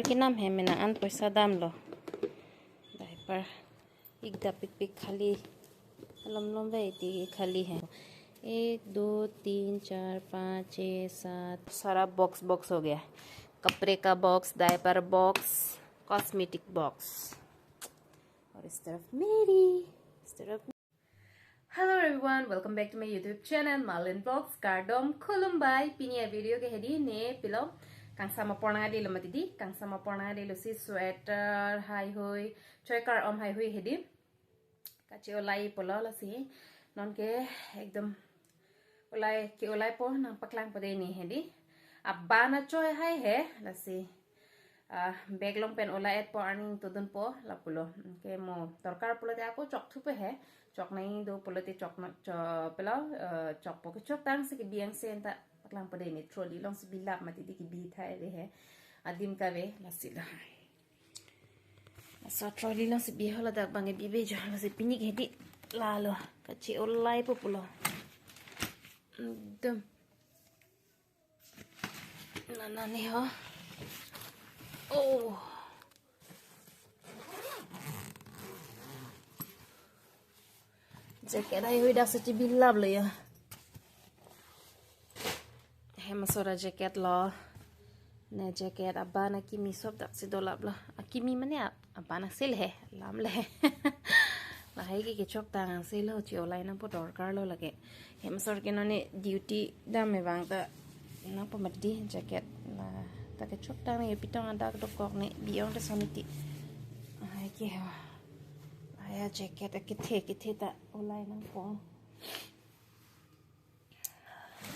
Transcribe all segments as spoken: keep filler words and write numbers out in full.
Kenam he mena an poisa damlo. Diaper. Ikda pikpik khali. Lom lom ve iti khali he. एक, दो, तीन, चार, पाँच, छः, सात। सारा बॉक्स बॉक्स हो गया। कपड़े का box, diaper box, cosmetic box. और इस तरफ मेरी, इस तरफ Hello everyone, welcome back to my YouTube channel, Malin Vlogs. Kardom, khulumbai. Pini a video ke hedi ne pilo. Kangsam apor nangdelo mati di. Kangsam apor nangdelo si sweater, haihui, choi kar-om haihui hedi. Kachi-olai pulo lasi. Non ke ekdom olai ke-olaipo nangpaklangpo dei ne hedi. Aban achoi hai he lasi. Ah, bag along pen olai-etpo, arni todunpo lapulo. Ke mo dorkar pulote ako chokthupo he. Choknang do pulote chok na, cho pelo, eh, chokpo, kechok tangsi kebi angse anta paklangpo dei ne, trolley alongsi bilap mati di kebi thai ave he. Adim kave lasi lo. Laso trolley alongsi bi ho, ladak abang ke bibe jo, lasi pini ke hedi lalo. Kachi-olaipo pulo. Ekdom. Nana ni ho. Oh. Jacket haihui dak si chibilaplo ya. Hem asor a jacket lo. Ne jacket aban akimi sop dak si dolaplo. Akimi mane a-, aban asil he, lam le. Lahai ke kechok tang asil lo, chi-olai nangpo dorkar lo lake. Hem asor ke non ne duty dam me bang ta nangpo mati di jacket. La ta kechok tang ne pitong adak dokok ne bi-ong ta soniti. Lahai ke ho. Lahai a jacket akethe kethe ta olai nangpo.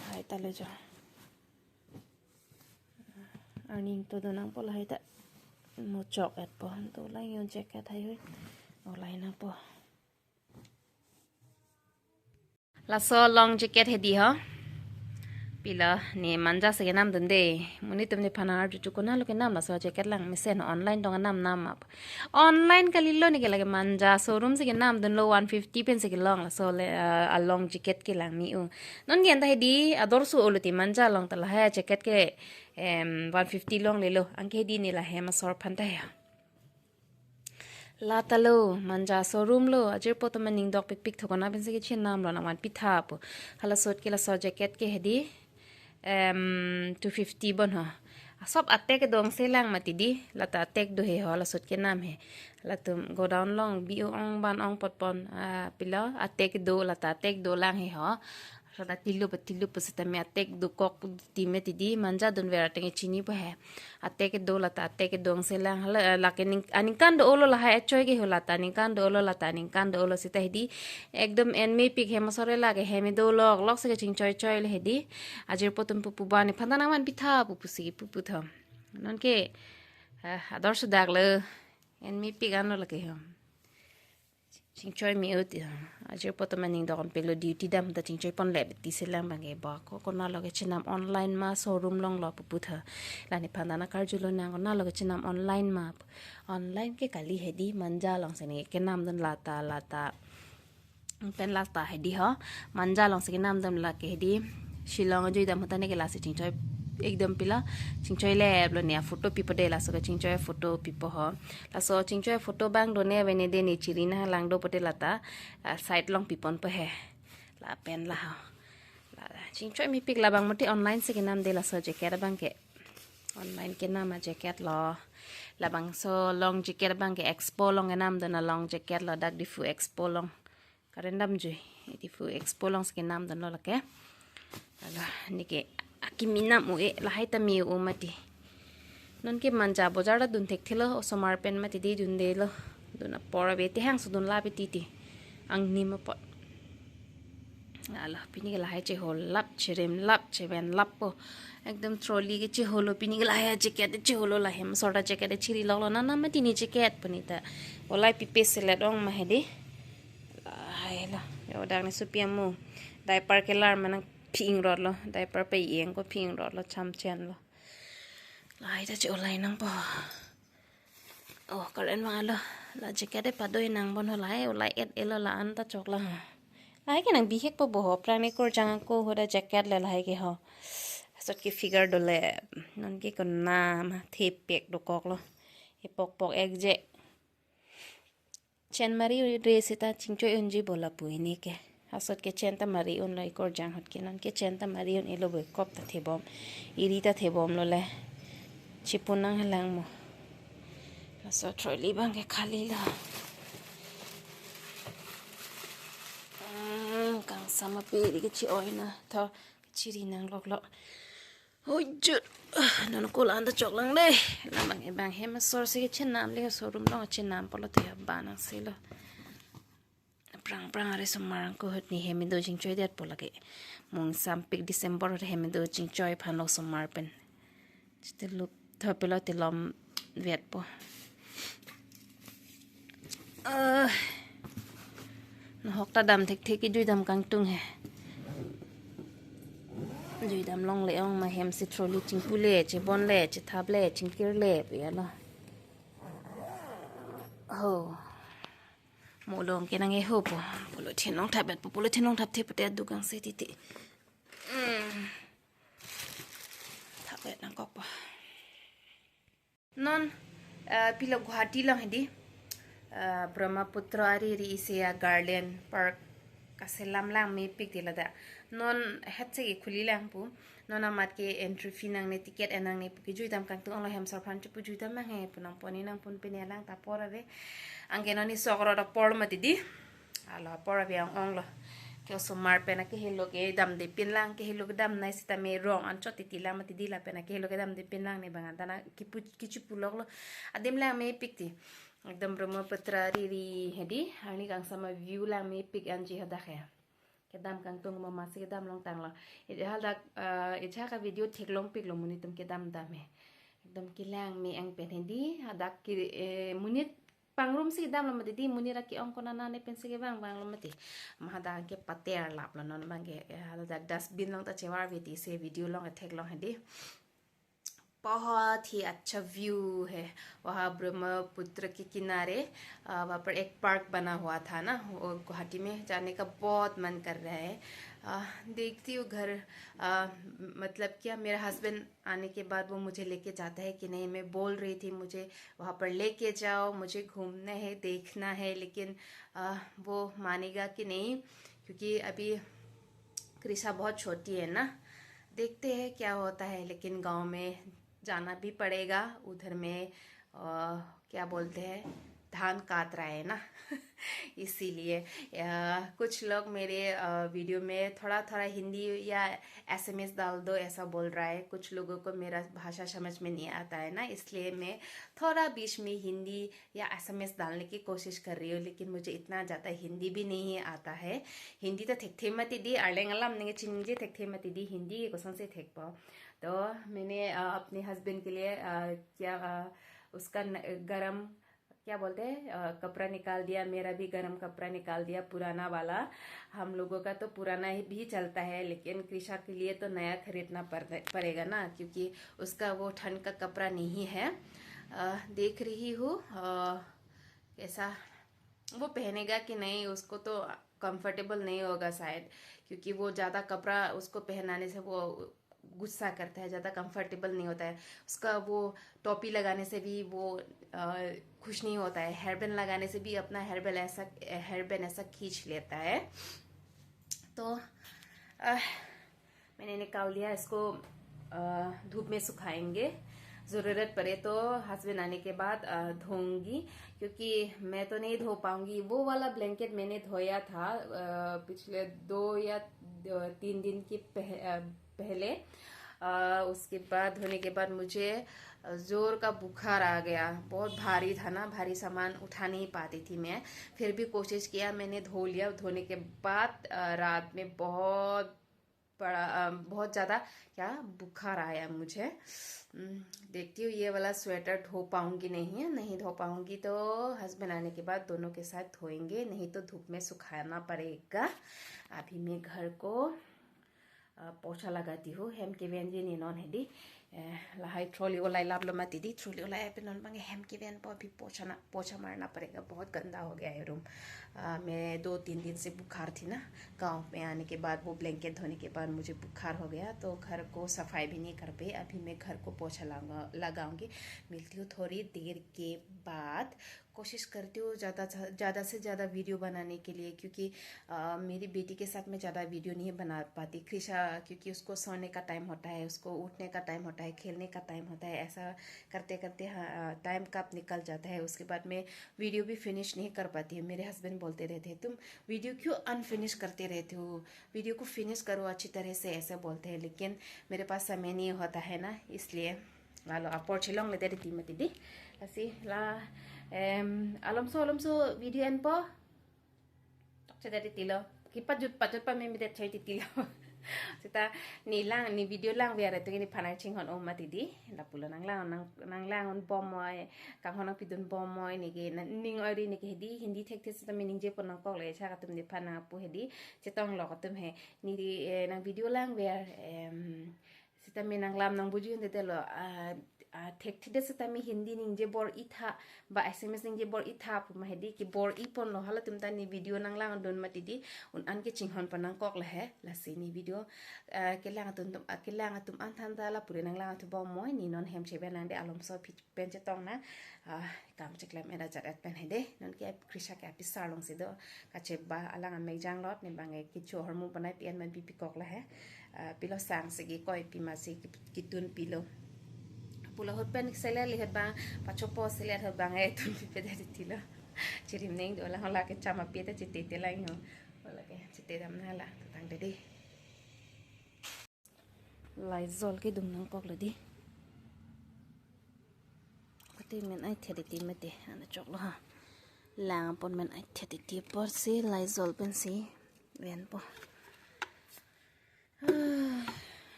Lahai ta le jo. Arni todun nangpo lahai ta. Mo chok-etpo. To olai yo jacket haihui. Olai nangpo. Laso long jacket hedi ho. Pilo ne Manja si kenamdun dei. Monit atum nephan arju chu konatlo kenam laso jacket lang, mesen online tong anam nam ap. Online kalilo ne ke lake Manja showroom si kenamdunlo, one fifty pen si kelong laso le, ah, a long jacket ke lang mi u. Non ke anta hedi ador su olo ti Manja along ta lahai a jacket ke, em, one fifty longlelo. Anke hedi ne la hem asor aphan ta he. La ta lo, Manja showroom lo, ajirpo atum aning dok pikpik tho konat pensi kechinamlo nangvanpi tha pu. Hala sot ke laso jacket ke hedi, em, two fifty bon ho. Asop atek do angse lang mati di, la ta atek do he ho, la sot kenam he. Latum godown along bi-o ong ban ong potpon, ah, pilo, atek do, la ta atek do lang he ho. Rada tilu pa tilu pa sitame atek dokok ti mati di, Manja dunver ateng chinipo he. Atek do la ta atek do angse lang hala, eh, lake ning, aningkan do-olo lahai achoi ke ho, la ta aningkan do-olo, la ta aningkan do-olo seta hedi. Ekdom en mepik hem asor lake hem dolok lok si kechingchoi choi le hedi. Ajirpo atum pupu ba nephan ta nangvanpi tha pu pusi pupu tho. Non ke, eh, ador su dak lo. En mepik anlo lake ho. Chingchoi mi-o ti, ajirpo atum aning dokon pelo duty dam ta chingchoi ponle ti selang bang ke bo ko konatlo kechinam online ma showroom along lo pupu tha. La nephan ta nangkarjulo nang konatlo kechinam online ma. Online ke kali hedi Manja along si ne kenamdun la ta la ta. Pen la ta hedi ho. Manja along si kenamdun lake hedi. Shillong ajuidam ahut ta ne ke lasi chingchoi ekdom pilo, chingchoi leplo ne a photo pipo de, laso ke chingchoi photo pipo ho. Laso chingchoi photo bang do ne ave ne de ne chiri nanglang do pote la ta, ah, side along piponpo he. Lapen la ho. La chingchoi mepik labang mati online si kenam de laso jacket abang ke. Online kenam a jacket lo. Labangso long jacket abang ke Expo along kenamdun a long jacket lo, dak Diphu Expo along. Karen damjui, Diphu Expo along si kenamdunlo lake. Hala, ne ke akimi nam u-e, lahai ta mi-o mati. Non ke Manja bojar ta dun thekthelo, osomar pen mati di dundelo. Dun apor ave te hangso dun lape titi. Angnim apot. Hala, pini ke lahai cheholap, cheremlap, chevenlappo. Ekdom trolley ke cheholo, pini ke lahai jacket cheholo, la hem asor ta jacket chiri loklo, nana mati ne jacket pu ne ta. Olai pipe selet ong ma hedi. Lahai lo, yo dak ne supi amu. Diaper ke lar manang phingrotlo, diaper pe-eng ko phingrotlo, chamchenlo. Lahai ta che-olai nangpo. Oh, karen vanglo. La jacket e padoi nang bon ho, lahai olai-etlo, la anta choklo ho. Lahai ke nang bihekpo bo ho, prang ne kurjang ako ho, dak jacket le lahai ke ho. Tot ke figure dole. Non ke konam thepek dokoklo. Epok pok ekje. Chen mari re seta chingchoi unji bola pu ini ke. Asot ke chen ta mari unlo, ikorjang ahut ke. Non ke chen ta mari un-elo bo, kop ta thebom. Iri ta thebomlo le. Chipunang halang mo. Laso trolley abang ke khali lo. Hmm, kangsam ape iri ke chi-oi na. Tho, chiri nangloklok. Ojut. Ah, non ko la-an ta choklang dei. Lam abang, abang hem asor si kechenam le, showroom along chenam pulote abang nang silo. Prang prang ari osomar ko ahut ne hem kedo chingchoi det po lake. Mung sampik December ahut hem kedo chingchoi aphan lo osomar pen. Chete lup tho pulote lom vetpo. Ah, nahok ta dam thekthe, kejui dam kangtung he. Jui dam longle ong ma, hem si trolley chingpu le, chebon le, chethap le, chingkir le pu ya lo. Ho. Mo along ke nang-eho po. Polythene along thap bet po, polythene along thapthe pute aduk angse titi. Hmm. Thap bet nangkok po. Non, eh, pilo Guwahati along hedi, eh, Brahmaputra ariri isi a garden park kaselam lang mepik ti ladak. Non het si khuli lang pu. Non amat ke entry fee nangne, ticket en nangne pu kejui dam kangtung onglo, hem asor aphan chepu jui dam nang he pu nangpon, nangpon pine lang ta apor ave. Anke non ne sok ro apor mati di. Alo apor ave ong onglo. Ke osomar pen akehelo kedamde pin lang, kehelo kedam nai sitame rong anchot titi lang mati di, lapen akehelo kedamde pin lang, ne abang anta na kipu, kichipu loklo. Adim lang mepik ti. Ekdom Brahmaputra ariri hedi, arni kangsam a view lang mepik anji hadak he. Kedam kangtung mo, masi kedam longtanglo. Ejahak, eh, ejahak a video theklongpiklo monit atum kedam dam he. Ekdom kelang me-eng pen hedi, hadak ke, eh, monit pangrum si kedamlo mati di, monit ra ke-ong konat nane pensi kevang vanglo mati. Ma hadak ke pater laplo, non abang ke, eh, hadak dustbin along ta chevar veti se video along theklong hedi. बहुत ही अच्छा व्यू है वहाँ ब्रह्मपुत्र के किनारे। अ, वहाँ पर एक पार्क बना हुआ था ना, वो गुवाहाटी में जाने का बहुत मन कर रहा है। अ, देखती हूँ घर, अ, मतलब क्या, मेरा हस्बैंड आने के बाद वो मुझे लेके जाता है कि नहीं। मैं बोल रही थी, मुझे वहाँ पर लेके जाओ, मुझे घूमना है, देखना है, लेकिन, अ, वो मानेगा कि नहीं, क्योंकि अभी कृषा बहुत छोटी है ना। देखते हैं क्या होता है, लेकिन गांव में जाना भी पड़ेगा। उधर में, अ, क्या बोलते हैं, धान काट रहा है ना। इसीलिए, अ, कुछ लोग मेरे, अ, वीडियो में थोड़ा थोड़ा हिंदी या एसएमएस डाल दो ऐसा बोल रहा है। कुछ लोगों को मेरा भाषा समझ में नहीं आता है ना, इसलिए मैं थोड़ा बीच में हिंदी या एसएमएस डालने की कोशिश कर रही हूँ, लेकिन मुझे इतना ज़्यादा हिंदी भी नहीं आता है। Hindi ta thekthe mati di, Arleng alam nangchiningje, thekthe mati di, Hindi kosonsi thekpo. तो मैंने, अ, अपने हस्बैंड के लिए, अ, क्या, अ, उसका न, गरम, क्या बोलते हैं, अ, कपड़ा निकाल दिया, मेरा भी गरम कपड़ा निकाल दिया, पुराना वाला। हम लोगों का तो पुराना ही भी चलता है, लेकिन कृषा के लिए तो नया खरीदना पड़-, पड़ेगा ना, क्योंकि उसका वो ठंड का कपड़ा नहीं है। अ, देख रही हूँ, अ, कैसा वो पहनेगा कि नहीं, उसको तो कंफर्टेबल नहीं होगा शायद, क्योंकि वो ज़्यादा कपड़ा उसको पहनाने से वो गुस्सा करता है, ज़्यादा कंफर्टेबल नहीं होता है। उसका वो टोपी लगाने से भी वो, अ, खुश नहीं होता है, हेयर बैंड लगाने से भी अपना हेयर बैंड ऐसा, हेयर बैंड ऐसा खींच लेता है। तो, अ, मैंने निकाल दिया इसको, अ, धूप में सुखाएंगे। ज़रूरत पड़े तो हस्बैंड आने के बाद, अ, धोऊंगी, क्योंकि मैं तो नहीं धो पाऊंगी। वो वाला ब्लैंकेट मैंने धोया था, अ, पिछले दो या द-, तीन दिन की पह-, अ, पहले। अ, उसके बाद धोने के बाद मुझे जोर का बुखार आ गया, बहुत भारी था ना, भारी सामान उठा नहीं पाती थी मैं। फिर भी कोशिश किया, मैंने धो लिया। धोने के बाद, अ, रात में बहुत बड़ा, अ, बहुत ज़्यादा क्या बुखार आया मुझे। उम, देखती हूँ ये वाला स्वेटर धो पाऊँगी नहीं है, नहीं धो पाऊँगी तो हस्बैंड आने के बाद दोनों के साथ धोएंगे, नहीं तो धूप में सुखाना पड़ेगा। अभी मैं घर को, अ, पोछा लगाती हूँ। Hem kevenji ne non hedi, Eh, lahai trolley olai laplo mati dei, trolley olai pen non bang hem kevenpo, abhi पोछा ना, पोछा मारना पड़ेगा, बहुत गंदा हो गया है रूम। अ, मैं दो तीन दिन से बुखार थी ना, गांव में आने के बाद वो ब्लैंकेट धोने के बाद मुझे बुखार हो गया, तो घर को सफाई भी नहीं कर पाई। अभी मैं घर को पोछा लगा-, लगाऊंगी। मिलती हूँ थोड़ी देर के बाद। कोशिश करती हूँ ज़्यादा से, ज़्यादा से ज़्यादा वीडियो बनाने के लिए, क्योंकि अ, मेरी बेटी के साथ मैं ज़्यादा वीडियो नहीं बना पाती। कृषा, क्योंकि उसको सोने का टाइम होता है, उसको उठने का टाइम होता है, खेलने का टाइम होता है, ऐसा करते करते, हाँ, टाइम कब निकल जाता है। उसके बाद मैं वीडियो भी फिनिश नहीं कर पाती हूँ। मेरे हस्बैंड बोलते रहते हैं, "तुम वीडियो क्यों अनफिनिश करते रहते हो, वीडियो को फिनिश करो अच्छी तरह से," ऐसा बोलते हैं, लेकिन मेरे पास समय नहीं होता है ना, इसलिए। Lalo apor chelongle dei, ti mati dei. Lasi la, em, alomso, alomso video enpo. Tok che dei titilo. Kipajut pajut pame mi det choi titilo. Seta ne lang, ne video lang ver atum nephan nangchinghon-o mati dei. Lapulo nanglang, nang, nanglang-un bom moi, kanghon nangpidun bom moi, neke na, ning oi ri neke hedi, Hindi thekthe seta me ningjepo nangkok le, cha atum nephan nangpu hedi, chetonglo atum he. Ne, eh, nang video lang ver, em, seta me nanglam nangbuji hunde telo, ah, ah, thekthe det seta me Hindi ningje bor-itha, ba S M S ningje bor-itha pu ma hedi, kebor-iponlo, halatum ta ne video nanglangdun mati dei, un-an kechinghon pon nangkok le he. Lasi ne video, ah, kelang atum, ah, kelang atum an than ta lapure nanglang atum bom moi, ne non hem chebenang dei, alomso aphi pen chetong nang, ah, kam cheklem era jat et pen he dei. Non ke Krisha ke apisar alongsi do, kacheba alang amek janglot, ne bang ke kecho ahormu bonai pi-en man pipi kok le he. Ah, pilo sang si kekoi pi masi ki-, ketun pilo. Pulo ahut pen selet le ahut bang, pachopo selet ahut bang, eh, tun pipe dei titilo. Chirim ning do la, hala kecham api ta chete te lang ho. Hala ke chete dam na la, tang dei dei. Lysol kedun nangkoklo dei. Ate men ai thet iti mati, ana choklo ha. Lang apot men ai thet iti apotsi Lysol pensi venpo.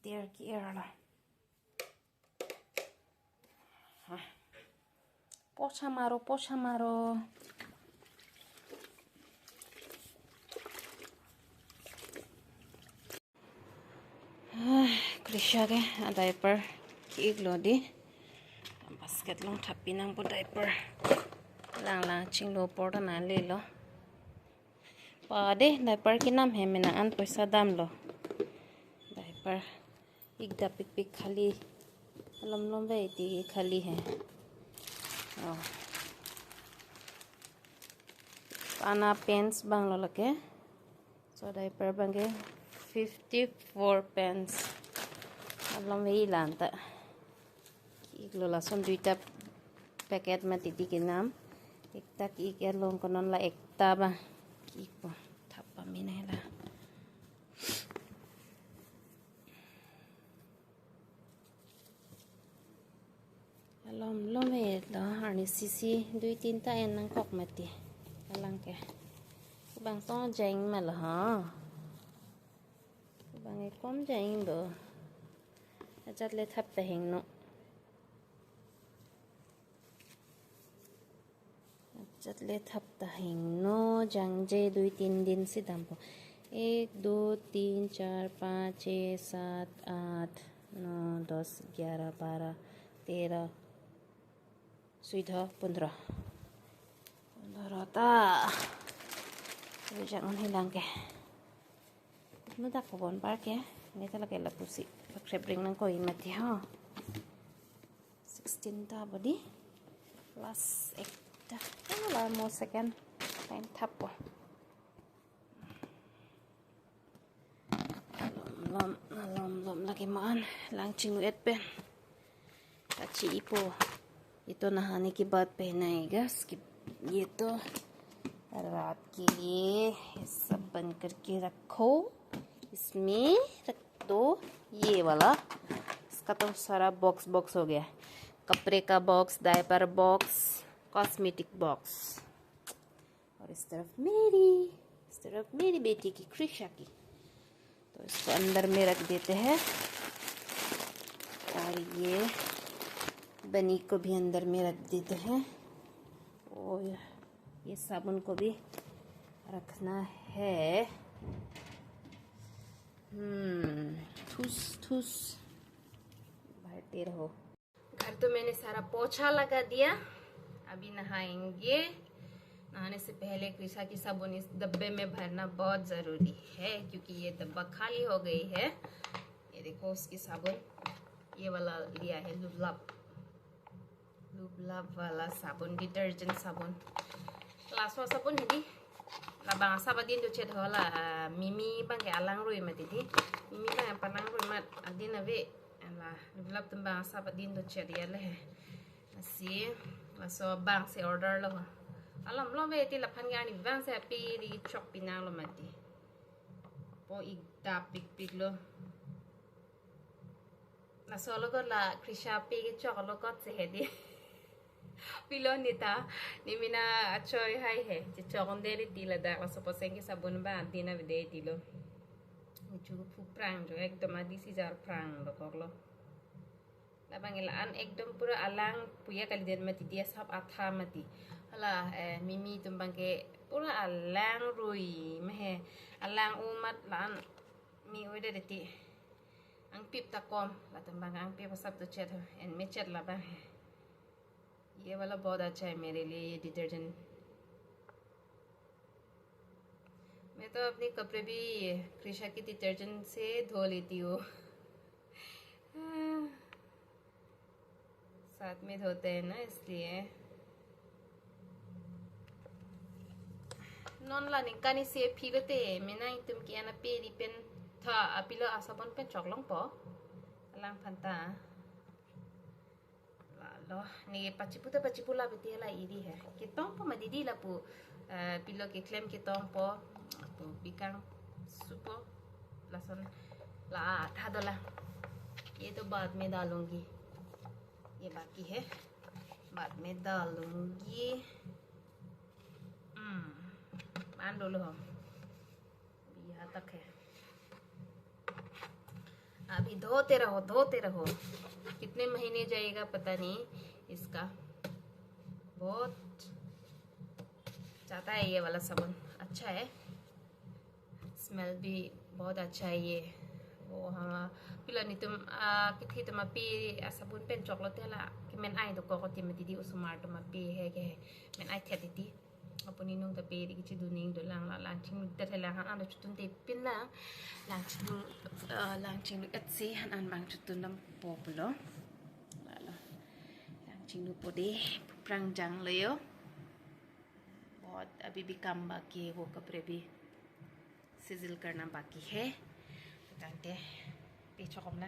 Keter ke-er lo. Ha. पोछा मारो, पोछा मारो. Ah, Krisha ke, ah, diaper ke-iklo dei. Basket along thap pi nangpo diaper. Lang lang chinglo apor ta nanglelo. Pa dei, diaper kenam he, mena an poisa damlo. Diaper ik dap pikpik khali. Lom lom ve ti khali he. Oh. Pana pants banglo lake. So diaper bang ke fifty-four pants. Lom ve ilan ta. Iklo lason duita packet mati dei kenam. Ekta ke-ik along konon la ekta bang. Ke-ikpo. Thap pame nangla. Lom lom ve lo, arnisi si dui tin ta en nangkok mati. Alang ke. Bang tong jeng ma lo ha. Bang ekom jeng do. Ajat le thap ta hingno. Ajat le thap ta hingno, jangje dui tin din si dampo. एक, दो, तीन, चार, पाँच, छः, सात, आठ, नौ, दस, ग्यारह, बारह, तेरह, चौदह, पन्द्रह. Pondro ta. Rujak un hilang ke. Mudak ko bon par ke. Neta lake lapusi. Pakrep ring nangkok-i mati ho. Sixteen ta bo dei. Last ekta. Oh, la mo second. Time thappo. Lom lom, lom lom lake man. Lang chinglu et pen. Kachi-ipo. ये तो नहाने के बाद पहनाएगा, इसके, ये तो रात के लिए ये सब बंद करके रखो। इसमें रख दो ये वाला, इसका तो सारा बॉक्स बॉक्स हो गया, कपड़े का box, diaper box, cosmetic box, और इस तरफ मेरी, इस तरफ मेरी बेटी की, कृषा की। तो इसको अंदर में रख देते हैं और ये बनी को भी अंदर में रख देते हैं। और ये साबुन को भी रखना है। हम्म, ठूस ठूस। देखते रहो। घर तो मैंने सारा पोछा लगा दिया, अभी नहाएंगे। नहाने से पहले कृषा की साबुन इस डब्बे में भरना बहुत ज़रूरी है, क्योंकि ये डब्बा खाली हो गई है। ये देखो, उसकी साबुन, ये वाला लिया है, लुबलाब, लुबलाब वाला साबुन, डिटर्जेंट साबुन। Laso sabun hedi, labang asap adin dochet ho la, ah, mimi abang ke alangrui mati di. Mimi abang palangrui mat adin ave, la lap tum abang asap adin dochet ya le. Lasi, laso abang si order lo. Alam lo ve ti laphan ke arni abang si ape di chok pinanglo mati. Po ik dap pik pik lo. Laso logot la Krisha ape kechok logot si hedi. Pilo neta, ne mena achoi hai he. Chechok un-e ri ti ladak, laso apotsi ke sabun abang adin avedetlo. Uchu phu prang jo, ekdom adi si jar prang dokoklo. Labang ke la-an ekdom pura alang puya kalidet mati, dia sab atha mati. Hala, eh, mimi atum abang ke pura alangrui mati he. Alang u mat la-an mi ude deti. Angpip ta kom, latum abang angpip asap dochet ho, en mechet labang he. ये वाला बहुत अच्छा है मेरे लिए, ये डिटर्जेंट। मैं तो अपने कपड़े भी कृषा की डिटर्जेंट से धो लेती हूँ। साथ में धोते हैं ना, इसलिए। Non la ningkan isi aphi lote, mena itum ke-en ape ri pen tha, apilo asabon pen chok longpo. Alang aphanta. Lalo, ne pachipu ta pachipu la beti la iri he. Ketongpo mati di lapu, eh, pilo keklem ketongpo, lapu bikang supo, lason la tha dola. ये तो बाद में डालूंगी, ये बाकी है, बाद में डालूंगी। Hmm, मान dulu ho. अभी यहाँ तक है। अभी धोते रहो, धोते रहो। कितने महीने जाएगा पता नहीं इसका। बहुत जाता है ये वाला साबुन, अच्छा है। स्मेल भी बहुत अच्छा है ये। वो हाँ, pilo netum, ah, kethe atum ape asabun pen choklo te la kemen ai dokok oti mati di, osomar atum ape he ke men ai thet iti. Apuni nung ta pe di kechedun ning dolang la, lang chinglu det he lang, han an do chotun te pin lang, lang chinglu, eh, lang chinglu et si han an abang chotun dampo pulo. Lalo. Lang chinglupo de, phu prang janglo yo. बहुत अभी भी काम बाकी है, वो कपड़े भी सिजिल करना बाकी है। तो tangte pe chokom na.